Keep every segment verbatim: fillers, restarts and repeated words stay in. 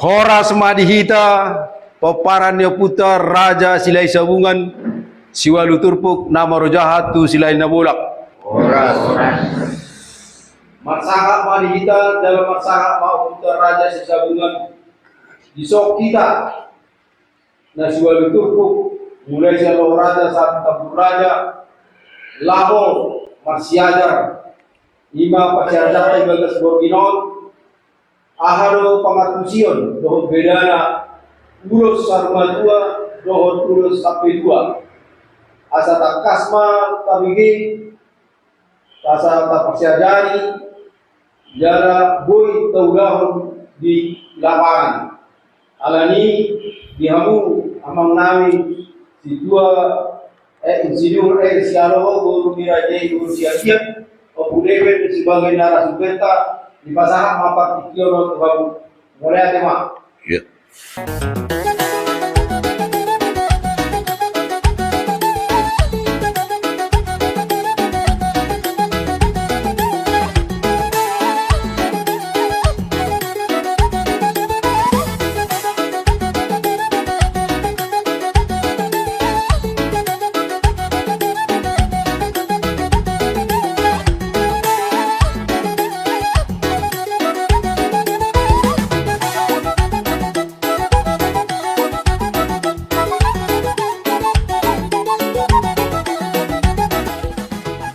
Horas ma di hita, pomparan ni ompunta Raja Silahi Sabungan, siualu turpuk na marhau jahat tu Silahi Nabolak. Horas. Marsangap ma di hita, jala marsangap ma ompunta Raja Silahi Sabungan. Dison hita na siualu turpuk, mulai sian Loho Raja sahat tu Tambun Raja, laho marsiajar, i ma parsiajaran di bagas borngin on, aha do pangantusion dohot bedana ulos saur matua dohot ulos sampe tua. Asa tangkas ma tabege, asa taparsiajari, jala boi taulahon di lapangan. Alani di hamu amang nami situa, eh, Insinyur R. Sihaloho, boru ni raja i, boru Siagian, Ompu Deben sebagai narasumberta, dipasahat ma partingkian on tu hamu. Mauliate ma. Iya.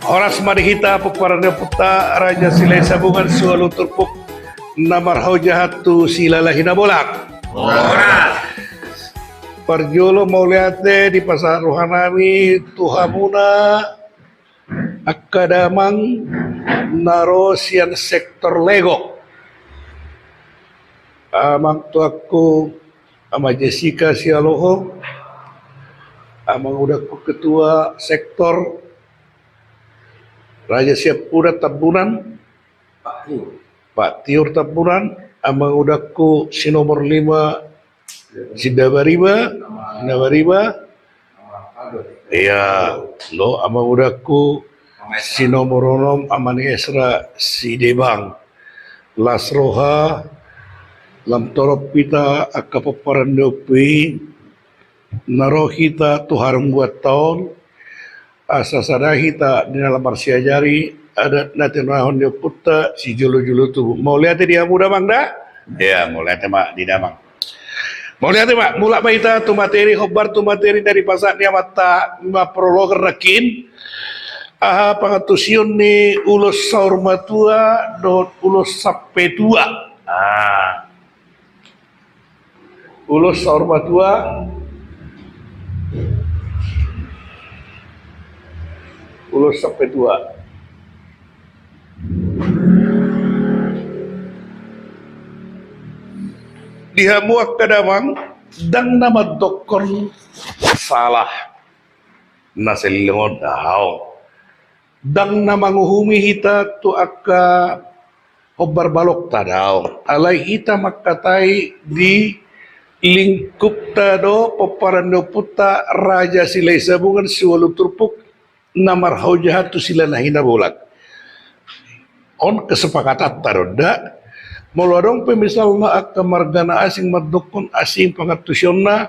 Horas ma di hita, pomparan ni ompunta Raja Silahi Sabungan, siualu turpuk na marhau jahat tu Silahi Nabolak. Horas. Parjolo mauliate dipasahat roha nami tu hamuna angka damang na ro sian sektor Legok. Amang tuangku, Ama Jessica Sihaloho, amang udangku ketua sektor, Raja Siampudan Tambunan, Pak Tiur Tambunan, amang udangku si nomor lima, Sindabariba, Sindabariba. Iya, lo amang udangku si nomor onom, Ama ni Esra Sidebang. Las roha, lam torop hita angka pomparan ni ompu i, na ro hita tu harung buat taon, asa sada hita di na lam marsiajari adat na tinonahon ni ompunta sijolojolo tubu. Mauliate di hamu damang da? Iya, mauliate ma di damang. Mauliate ma, mulak ma hita tu materi, hombar tu materi na dipasahat ni amanta, ma prologer nangkin. Aha pangantusion ni ulos saur matua dohot ulos sampe tua. Ah. Ulos saur matua, ulos sampe tua. Di hamu angka damang, ndang na mandokkon salah na saleleng on, daong. Ndang na manguhumi hita tu angka hombar balokta, daong. Alai hita mangkatai di lingkupta do, pomparan ni ompunta Raja Silahi Sabungan siualu turpuk na marhau jahat tu Silahi Nabolak. On kesepakatanta do da. Molo adong pe misalna angka marga na asing mandokkon asing pangantusionna,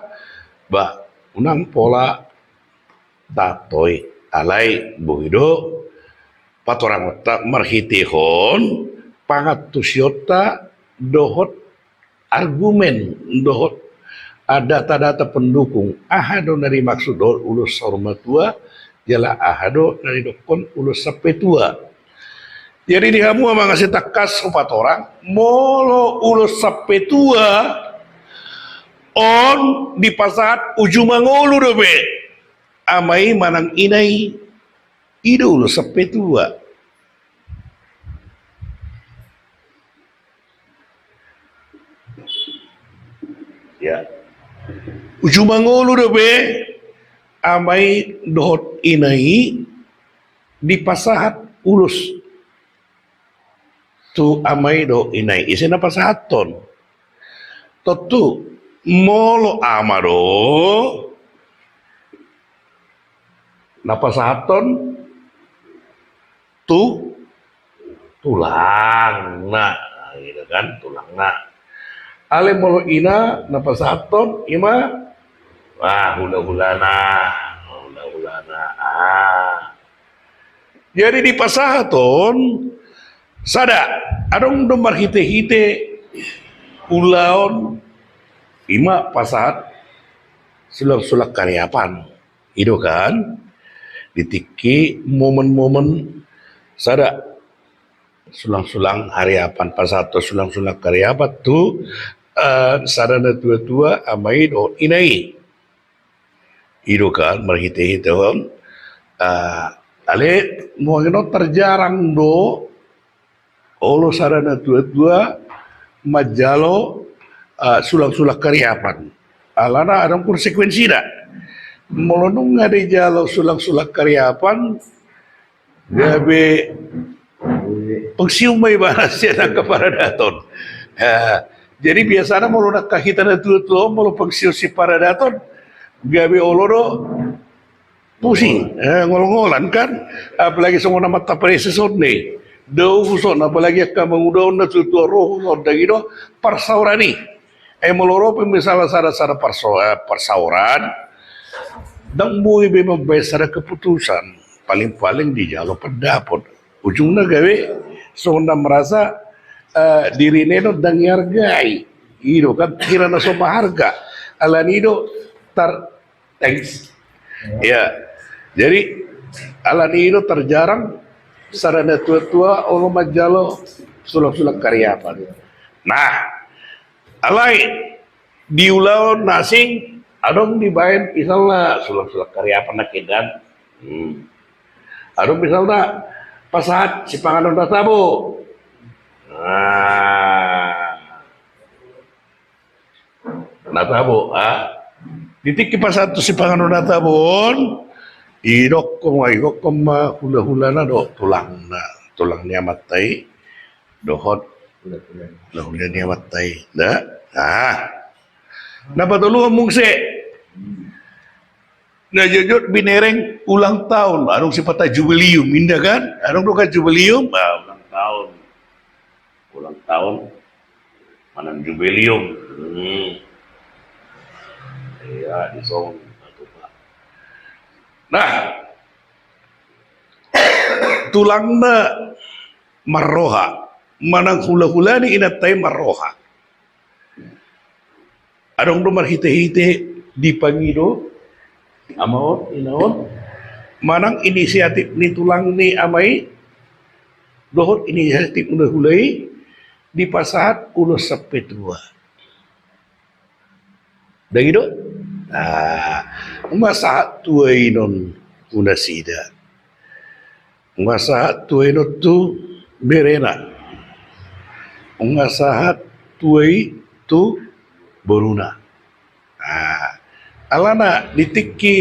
bah, unang pola tatoi, alai boi do patorangonta marhitehon pangantusionta dohot argumen dohot data-data pendukung, aha do na dimaksud dohot ulos saur matua, jala aha do na didokkon ulos sampe tua. Jadi di hamu amang, asa tangkas hupatorang, molo ulos sampe tua on dipasahat uju mangolu dope. Ama i manang ina i, i do ulos sampe tua. Ya. Uju mangolu dope ama i dohot ina i dipasahat ulos tu ama i dohot ina i, ise na pasahathon? Tontu molo ama do, na pasahathon tu tulangna, nah, gitu kan, tulangna. Alai molo ina na pasahathon ima, ah, hulahulana, hulahulana. Ah. Jadi dipasahathon sada, adong do marhitehite ulaon ima pasahat sulangsulang hariapan. I do kan, di tingki momen-momen sada sulangsulang hariapan, pasahat sulangsulang hariapan tu, eh, sada natuatua, ama i dohot ina i. I do kan, marhitehite on. Eh, alai nuaeng on tarjarang do olo sada natuatua manjalo, eh, sulangsulang hariapan. Alana adong konsekuensina. Molo nunga dijalo sulangsulang hariapan, gabe pensiun ma ibana sian angka paradaton. Eh, jadi biasana molo angka hita natuatua on molo pensiun sian paradaton, gabe olo do pusing, eh, ngolngolan kan, apalagi songon amanta praeses on, dao ufuson, apalagi angka manguda on natuatua ro, ro ndang i do parsaoran i. Eh, molo ro pe misalna sada, sada parso-, eh, parsaoran, ndang boi be mambaen sada keputusan, paling-paling dijalo pandapot. Ujungna gabe songon na merasa, eh, dirina i do ndang dihargai. I do kan, hira na so maharga. Alani i do tar- Thanks. Ya. Jadi, alani i do tarjarang sada natuatua olo manjalo sulangsulang hariapan. Nah, alai di ulaon na asing adong dibaen misalna sulangsulang hariapan na kedan. Hmm. Adong misalna pasahat sipanganon na tabo. Nah. Na tabo, ah. Di tingki pasahat tu sipanganon na tabo on, idokkon ma, idokkon ma hulahulana dohot tulangna, tulang ni amanta i dohot hulahula ni amanta i. Da? Ah. Na patoluhon muse. Na jotjot binereng ulang tahun, adong sipata jubileum, inda kan? Adong do kan jubileum? Ah, ulang tahun. Ulang tahun manang jubileum. Hmm. Iya, dison. Nah, tulangna marroha manang hulahula ni inanta i marroha. Adong do marhitehite dipangido ama on, ina on, manang inisiatif ni tulang ni ama i dohot inisiatif ni hulahula i dipasahat ulos sampe tua. Ndang i do? Ah, nunga sahat tua i non tu nasida. Nunga sahat tua i non tu berena. Nunga sahat tua i tu boruna. Ah, alana di tingki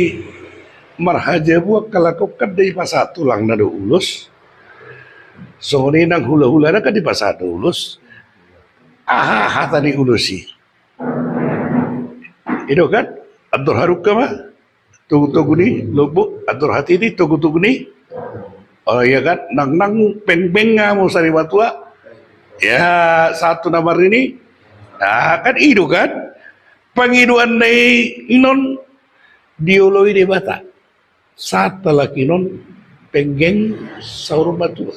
marhajabu angka laho kan dipasahat tulangna do ulos. Songon i nang hulahulana kan dipasahat do ulos. Aha hata ni ulos i? I do kan? Andor hadungka ma togutogu ni lombu, andor hatiti togutogu ni. Oh iya kan? Nang, nang pengbeng hamu sarimatua. Ya, sahat tu na marnini. Ah, kan i do kan? Pangidoanna i non dioloi Debata. Sahat halak i non penggeng saur matua.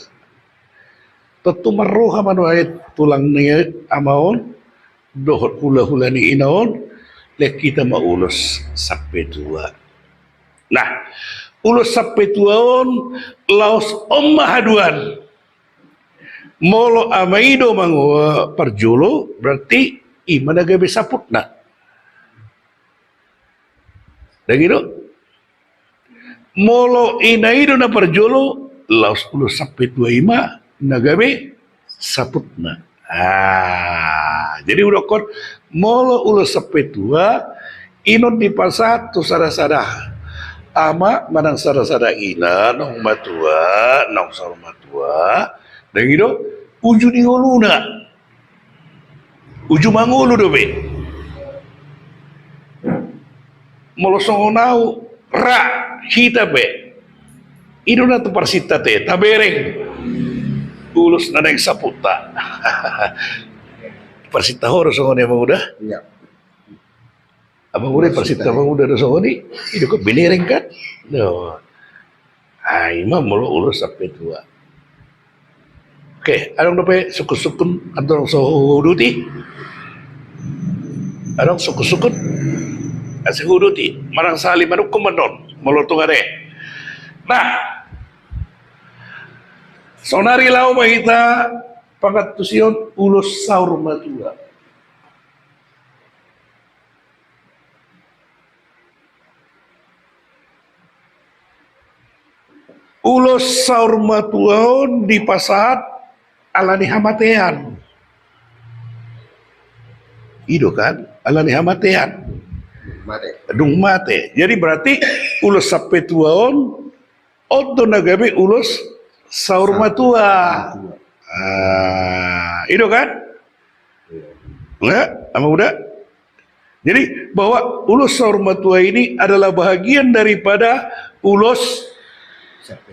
Tontu marroha ma nuaeng tulang ni ama on dohot hulahula ni ina on, lehon hita ma ulos sampe tua. Nah, ulos sampe tua on laos on ma haduan. Molo ama i do mangoa parjolo, berarti i ma na gabe saputna. Ndang i do? Molo ina i do na parjolo, laos ulos sampe tua i ma na gabe saputna. Ah, jadi hudokkon, molo ulos sampe tua, i non dipasahat tu sada-sada ama manang sada-sada ina, naung matua, naung saur matua, ndang i do, uju ni ngoluna. Uju mangolu dope. Molo songon au ra hita pe, i do na tu parsinta te, tabereng ulos na naeng saputa. Parsinta ho do songon i, Amang Uda? Iya. Amang Uda, parsinta Amang Uda do songon i, i do kan binereng kan? Ai ma molo ulos sampe tua. Oke, adong dope sungkun-sungkun, adong so huuduti. Adong sungkun-sungkun, asa huuduti. Manang sahali manungkun mandon, molo tung ate. Nah, saonari laho ma hita pangantusion ulos saur matua. Ulos saur matua on dipasahat alani hamatean. I do kan, alani hamatean. Mate. Dung mate. Jadi berarti ulos sampe tua on, on do na gabe ulos saur matua. Ah, i do kan? Iya. Ya, Amang Uda? Jadi, bahwa ulos saur matua ini adalah bahagian daripada ulos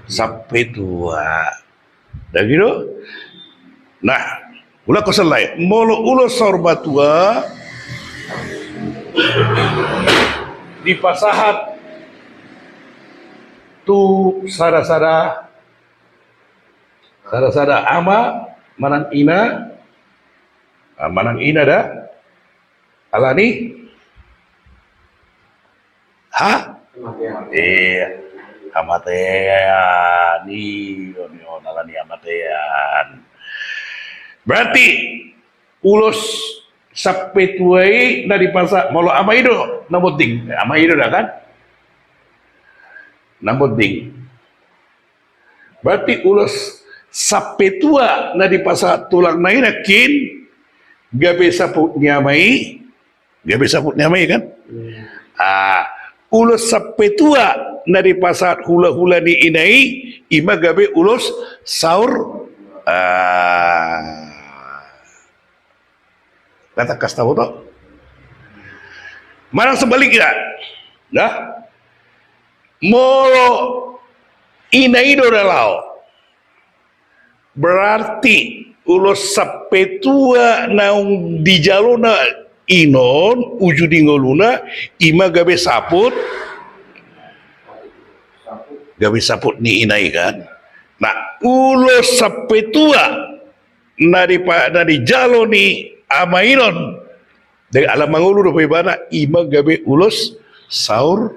sampe tua. Dang i do? Nah, ulang ko selai. Molo ulos saur matua dipasahat tu sada-sada, sada-sada ama manang ina, ah, manang ina da, alani ha? Hamatean. Iya. Hamatean. Iyo, iyo, alani hamatean. Berarti ulos sampe tua i na dipasahat, molo ama i do na monding. Ama i do da kan? Na monding. Berarti ulos sampe tua na dipasahat tulangna i nangkin gabe saput ni ama i, gabe saput ni ama i kan? Hmm. Ah, ulos sampe tua na dipasahat hula-hula ni ina i, i ma gabe ulos saur. Ah. Tangkas taboto. Manang sebalikna. Nah. Molo ina i do na laho. Berarti ulos sampe tua naung dijalona inon uju di ngoluna, i ma gabe saput. Gabe saput ni ina i kan. Nah, ulos sampe tua na di pa-, na dijalo ni ama inon. Jadi ala mangolu dope ibana, i ma gabe ulos saur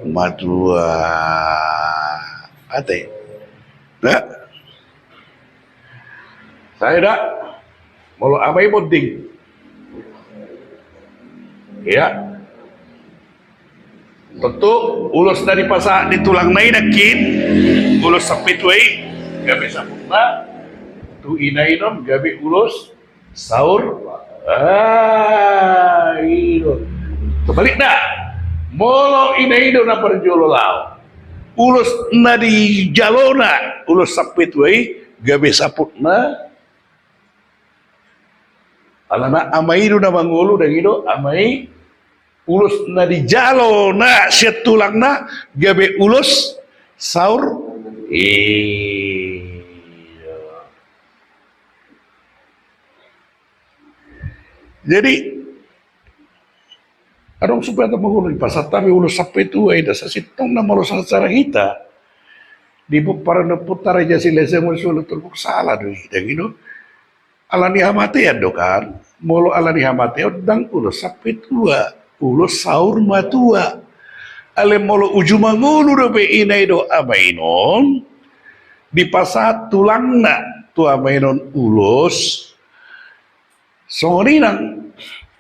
matua. Ate. Nah. Sai da. Molo ama i monding. Iya. Tontu ulos na dipasahat ni tulangna i nangkin, ulos sampe tua i gabe saputna, tu ina inon gabe ulos saur. Ah, i do. Sebalikna, molo ina i do na parjolo laho, ulos na dijalona ulos sampe tua i gabe saputna. Alana ama i do na mangolu, dang i do ama i, ulos na dijalona sian tulangna gabe ulos saur. Iya. Jadi adong supaya tu mangolu i, pasahat hami ulos sampe tua i da, sasintongna molo sacara hita di pomparan ni ompunta Raja Silahisahun Solo Tolbuk sala do i, dang i do. Alani hamatean do kan. Molo alani hamatean ndang ulos sampe tua, ulos saur matua. Alai molo uju mangolu dope ina i dohot ama inon, dipasahat tulangna tu ama inon ulos. Songon i nang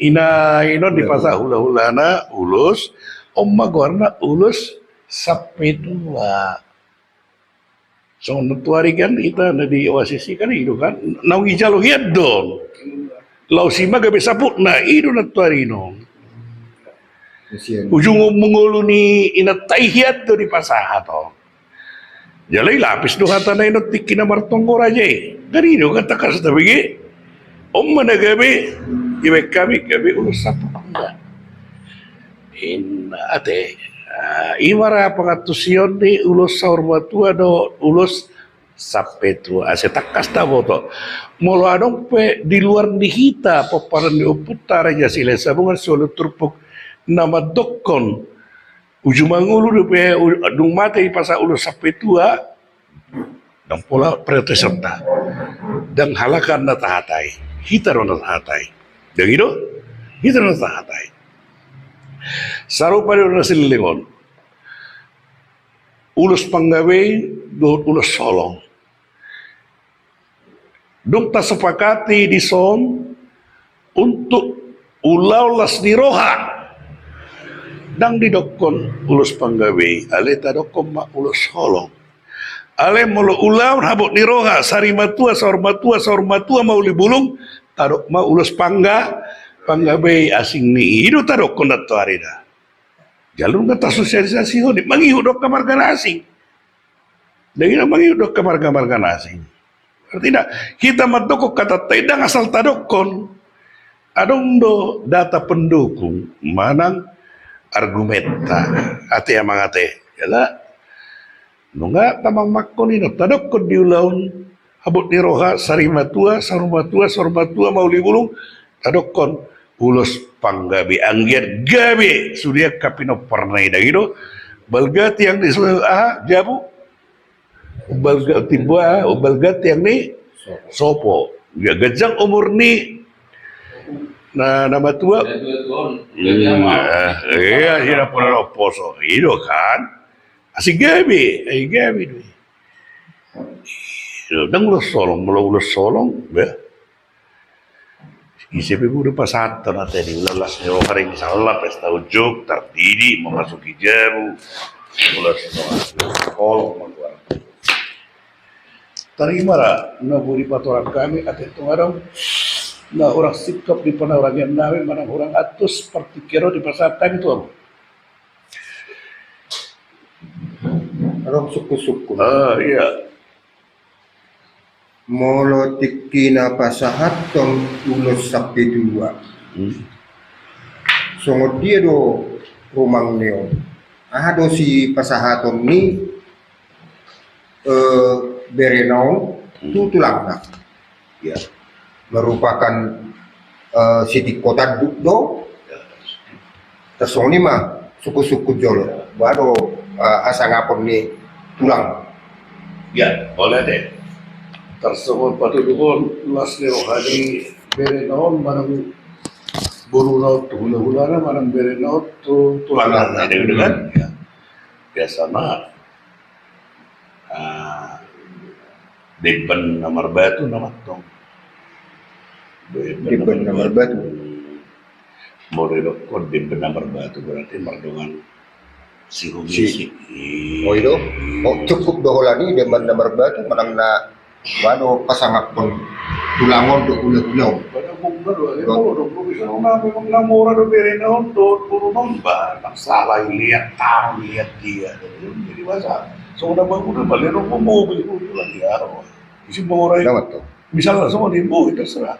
ina inon dipasahat hulahulana ulos, on ma goarna ulos sampe tua. Songon tuari kan hita na di Oasis i kan i do kan, naung dijalo hian do on. Laos i ma gabe saputna, i do na tuari on. Uju mangolu ni inanta i hian do dipasahat on. Jala dilapis do hatana inon tingki na martonggo raja i. Kan i do kan tangkas tabege. On ma na gabe dibaen hami gabe ulos saputna. Inna ate. Ah, i ma ra pangantusion ni ulos saur matua dohot ulos Sampe tua, ase tangkas taboto. Molo adong pe di luar ni hita, pomparan ni ompunta Raja Silahisabungan, sioloi turpuk, na mandokkon uju mangolu dope, u-, dung mate dipasahat ulos sampe tua, ndang pola protesonta. Ndang halak an na tahatai, hita do na tahatai. Ndang i do? Hita do na tahatai. Sarupa do na silleleng on. Ulos panggabei dohot ulos holong. Dung tasepakati dison untuk ulaon las ni roha, ndang didokkon ulos panggabei, alai tadokkon ma ulos holong. Alai molo ulaon habot ni roha, sari matua, saur matua, saur matua, mauli bulung, tadok ma ulos pangga-, panggabei asing ni i. I do tadokkon antuari da. Jala nunga tasosialisasi honi, mangihut do angka marga na asing. Ndang i na mangihut do angka marga-marga na asing. Artina, hita mandokkon hatanta i ndang asal tadokkon. Adong do data pendukung manang argumenta. Ate amang ate. Jala nunga tamangmangkon i do, tadokkon di ulaon habot ni roha, sari matua, saur matua, saur matua, mauli bulung, tadokkon ulos panggabei, anggiat gabe sude angka pinomparna i. Ndang i do? Balga tiang ni so-, aha, jabu? Balga timbo, aha, balga tiang ni sopo. Ia, ganjang umur ni na, na matua. Hmm, ia, ia, ia, pola poso. I do kan? Asi gabe, ai gabe do i. Ndang ulos holong, molo ulos holong, bah. Ise pe boi dipasahat on ate di ulaon las ni roha, misalna pesta unjuk, tardidi, memasuki jabu, ulos holong ma goarna. Tarima ra na boi dipatorang hami, ate, tung adong na hurang singkop di panauragian nami manang hurang antus partingkian on dipasahat hami tu hamu. Adong sungkun-sungkun. Ah, ia. Molo tingki na pasahathon ulos sampe tua. Hmm. Songon dia do rumang ni on? Aha do sipasahaton ni, eh, berena on tu, hmm, tulangna? Ya. Merupakan, eh, sitingko tanduk do. Ya. Tarsongon i ma sungkun-sungkun jolo. Boha do, eh, hasangapon ni tulang? Ya, mauliate. Tarsongon patuduhon las ni roha ni berena on manang boruna on tu hula-hulana manang berena on tu tulangna, gitu kan? Ya. Biasana, ah, demban na marbatu nama tong. Demban na marbatu. Molo didokkon demban na marbatu berarti mardongan sihumisi. Oh, i do. Oh, cukup do holan i demban na marbatu manang na, boha do, pasangaphon tulang on dohot hula-hula on. Pada bungka do, eh, molo do, bisa na memang na mora do berena on dohot boruna on, bah, masalah i, liat tano, liat dia. Jadi bahasa songon na bangunan, bah, liat on, mobil, mobil lagi, ya. Isi mora i. Dapat tu. Misalna songon i, bah, terserah.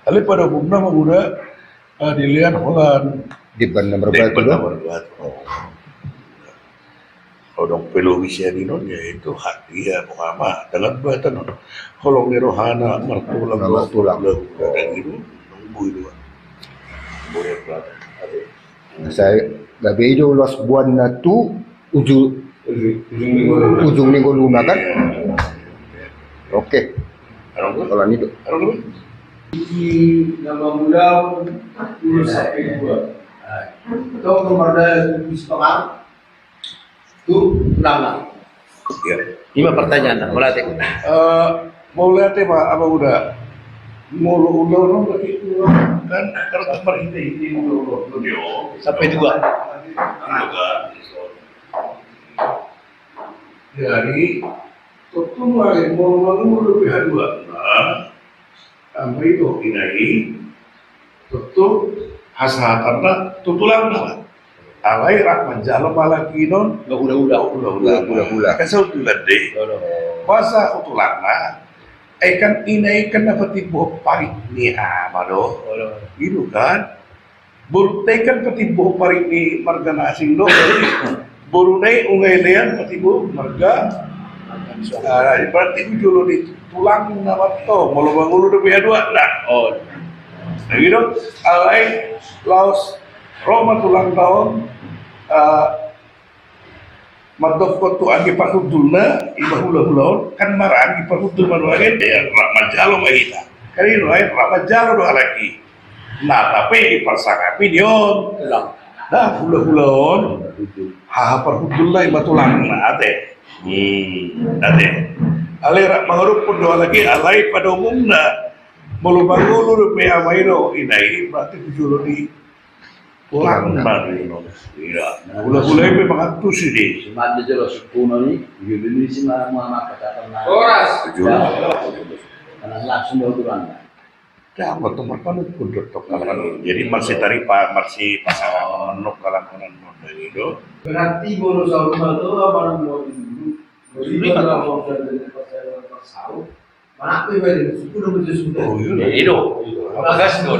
Alai pada umumna ma, uda, ah, dilean holan demban na marbatu do. Demban na marbatu. Oh. Adong pe lobi sian i non, ya itu hak dia, boha ma, dengan batan on. Holong ni rohana martulang, martulang. Lagu kadang itu, nunggu itu. Boleh, Pak. Ade. Sai gabe i do las boanna tu uju-, ujung ni ngoluna kan? Oke. Holan i do. Di nama muda, ulos sampe tua. Tong mardalan tu Sipangarap. Tu nama. Ya. I ma pertanyaan, mauliate. Eh, mauliate ma, amang uda. Molo ulaon on berarti ulaon kan, kan marhite-hite ulaon on. Sampe tua. Iya kan? Jadi, tontu ma, molo mangolu dope haduana, tamba i dohot ina i, tontu hasahatanna tu tulangna. Alai rap manjalo ma lakinon, hula-hula. Hula-hula. Hula-hula. Kan saut tu lande. Hula-hula. Masa tu tulangna, eh, kan ina i kan na patimbohon parik ni ama do. Hula-hula. Gitu kan? Borunta i kan patimbohon parik ni marga na asing do. Boruna i nunga dilean patimbohon marga Ah, berarti tu jolo ni tulangna ma antong, molo mangolu dope haduana. Oh. Jadi do, alai laos ro ma tulangna on, ah, mandokkon tu anggi parhundulna, ima hulahula on, kan maranggi parhundul ma nuaeng, eh, rap manjalo ma hita. Kan i nuaeng rap manjalo do halak i. Nah, tapi diparsangapi ni on. Nah, hulahula on, haha parhundulna ima tulangna, ate. Hmm, ate. Alai rap mangadophon do halak i, alai pada umumna, molo mangolu dope ama i dohot ina i, berarti tu jolo ni tulangna do i. Iya. Hulahula i pe mangantusi do i. Sumanda jolo sukuna ni, jolo ni si ma-, ma-, ma-, kata-kata na. Horas. Jolo. Karena langsung do tulangna. Dang, waktu marpanungkun do tong kalangan. Jadi marsitarima, marsipasangaphon do kalangan on do i do. Berarti molo saur matua, molo mau dulu. Molo mau jadi pasangan, pasangan. Mana aku ibadah, suku nama dia sudah. Oh, iya. Iya, do. Apa gas do?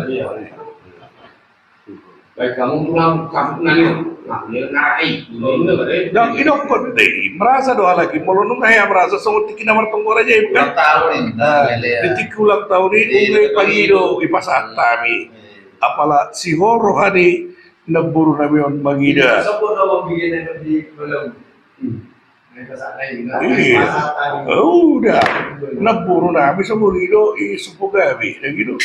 Iya. Baik, kamu pulang, kamu nanya. Nah, dia narai. Dang, idokkon do i, merasa do halak i, molo nunga hea merasa songon tingki na martonggo raja i, kan? Ulang tahun i. Nah, di tingki ulang tahun i, nunga i pangido, i pasahat hami. Apala si ho roha ni namboru nami on mangida. Sopo do mambikin di belum. Iya. Udah. Namboru nami songon i do, i sopo gabe, na gitu.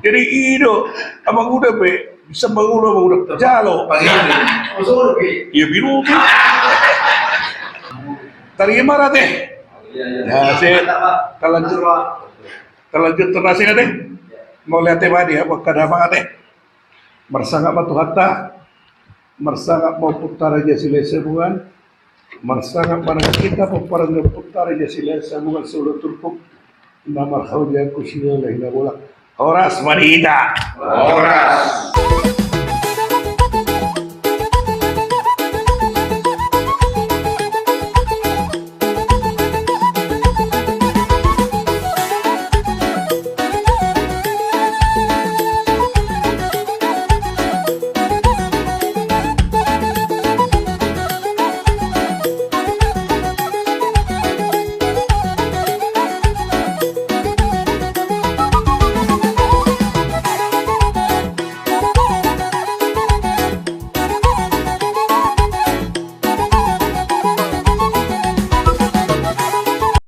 Jadi i do, amang uda pe, bisa mangolu amang uda jalo. Iya, biru. Tarima, ate. Nah, se, talanjut. Talanjut terus, ate. Mauliate ma di hamu angka damang, ate. Marsangap ma Tuhanta, marsangap ma Ompunta Raja Silahisabungan, marsangap ma nang hita pomparan ni Ompunta Raja Silahisabungan Solo Turpuk, na marhaolia Kusila Lahi Nabolak. Horas ma di hita. Horas.